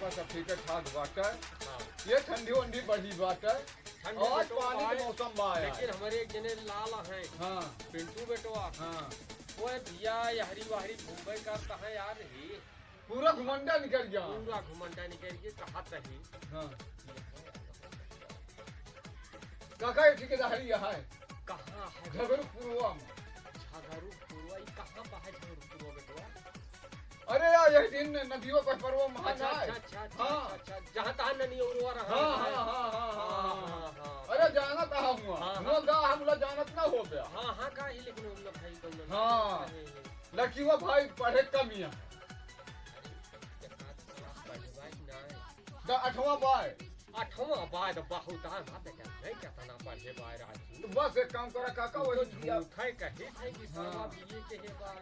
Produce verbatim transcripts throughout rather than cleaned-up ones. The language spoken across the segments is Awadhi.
सब ठीक है ठाक बाटे। हाँ। ये ठंडी वंडी बढ़ी बाटे। ठंडी आज बेटवा पानी के आए, मौसम बा आए। लेकिन हमारे एक जने लाल हैं। हाँ। पिंटू बेटवा। हाँ। वो भैया यहरी वहरी घूमबे करता है यार ही। पूरा घुमंडा निकल गया। पूरा घुमंडा निकल के कहा तही। हाँ। काका, ये ठेकेदारी यहाँ है। कहाँ है? झगरू पुरवा में। झगरू पुरवा, ई कहाँ बा है झगरू पुरवा बेटवा? अरे यार, यही दिन नदियों पर परवा में अच्छा, है। अच्छा, अच्छा, अच्छा, हाँ। अच्छा, अच्छा, जहाँ तहाँ ननी उरवा रहा हाँ, है। हाँ, हाँ, हाँ, हाँ, हाँ, हाँ, हाँ। हाँ। अरे जानत आहा हुआ। हाँ, हुआ हाँ। गा हम लोग जानत ना हो गया। हाँ, हाँ, का ही लेकिन हम लोग भाई कौन हाँ। है, है, है। लड़कियों भाई पढ़े कम ही है। अरे, एक बात बा, पढ़े भाई ना है। द-, अठवाँ बाय। अठवाँ बाय तो बहुत है, बाप बेटा, नहीं कहता ना पढ़े बाय राजू। तो बस एक काम करा काका, तू वही तो दिया। झूठ है कही थे कि हाँ। साला बीए के है बाय।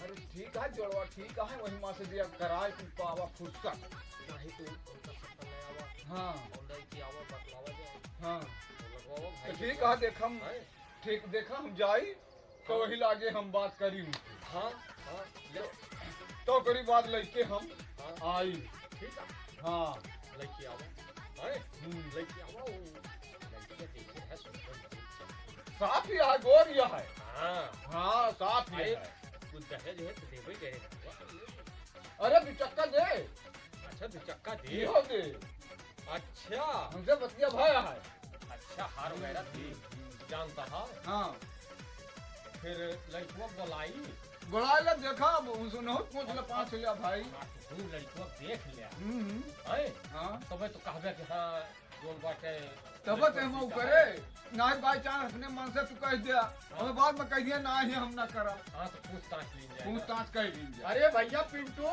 अरे ठीक है, जोड़वा ठीक है, वही माँ से दिया कराए, तू पावा फुर्सत। नहीं तो उनका सत्ता ले आवा। हाँ। और नहीं कि आवा, बतलावा जाए। हाँ। तो लगवाओ तो भाई ठीक लोग। है, देख हम, हैं? ठीक देखा हम जाई। तो हाँ। वही लागे हम बात करी उनसे। हाँ, हाँ, ले। तो ओकरी बाद लइके हम हाँ। आई। ठीक है। हाँ। लइके आवा। हैं? हम्म। लइके आवा, वो लइके देखे है, सुंदर बहुत। साफ ही है, गोर ही है। हाँ। हाँ, साफ ही अरे, है। कुछ दहेज है तो देबे करे। अरे, दुचक्का दे। अच्छा, दुचक्का दे। इहो दे। अच्छा। हमसे बतिया भया है। अच्छा, हार वगैरह थी, जानता है। हाँ। फिर लड़कुआ बोलाई? बोला ले, देखा, अब उनसे नहीं पूछ ले, पाँच हजार भाई। हाँ, तो तू लड़कुआ देख ले। हम्म, हम्म। हैं? हाँ। तबे तो कहबे कि हाँ, जोन बाटे तबे तो हम लड़कुआ करे। नहीं, by chance अपने मन से तू कह दिया, हाँ। हमें बाद में कह दिया, "ना ही हम ना करा।" हाँ, तो पूछताछ लीन जाए। पूछताछ कर लीन जाए। अरे भैया पिंटू,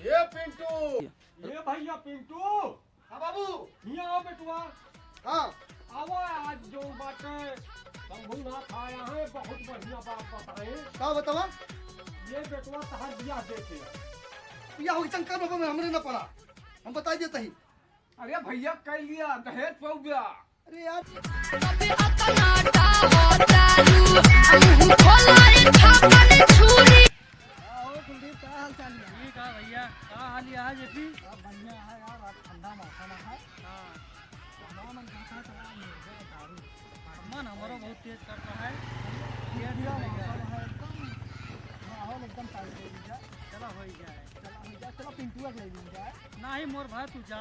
ए पिंटू। ए भैया पिंटू। हाँ बाबू। हियाँ आओ बेटवा। हाँ। आवा, आज जो बाटे शंभूनाथ आया है, बहुत बढ़िया बात बताए। का बतावा? ये बेटवा तहार बियाह देखे। बियाह होई शंकर बाबा में हमरे न पड़ा, हम बताई देत ही। अरे भैया, कह लिया, दहेज पौ गया। अरे यार। अबे अकनाटा हो चालू, मुंह खोला रे छापन छुरी। का हो कुलदीप, का हाल चाल है? ठीक है भैया, का हाल है जेपी? सब बढ़िया है यार, आज ठंडा मौसम है। हाँ। ठंडा मन करता है, चला मुर्गा दारू। मन हमारो बहुत तेज करता है। ये भी भैया। मौसम है एकदम, माहौल एकदम टाइट हो गया। चला हो ही जाए। चला हो जाए, चला पिंटुआ के ले जाए। नहीं मोर भाई, तू जा।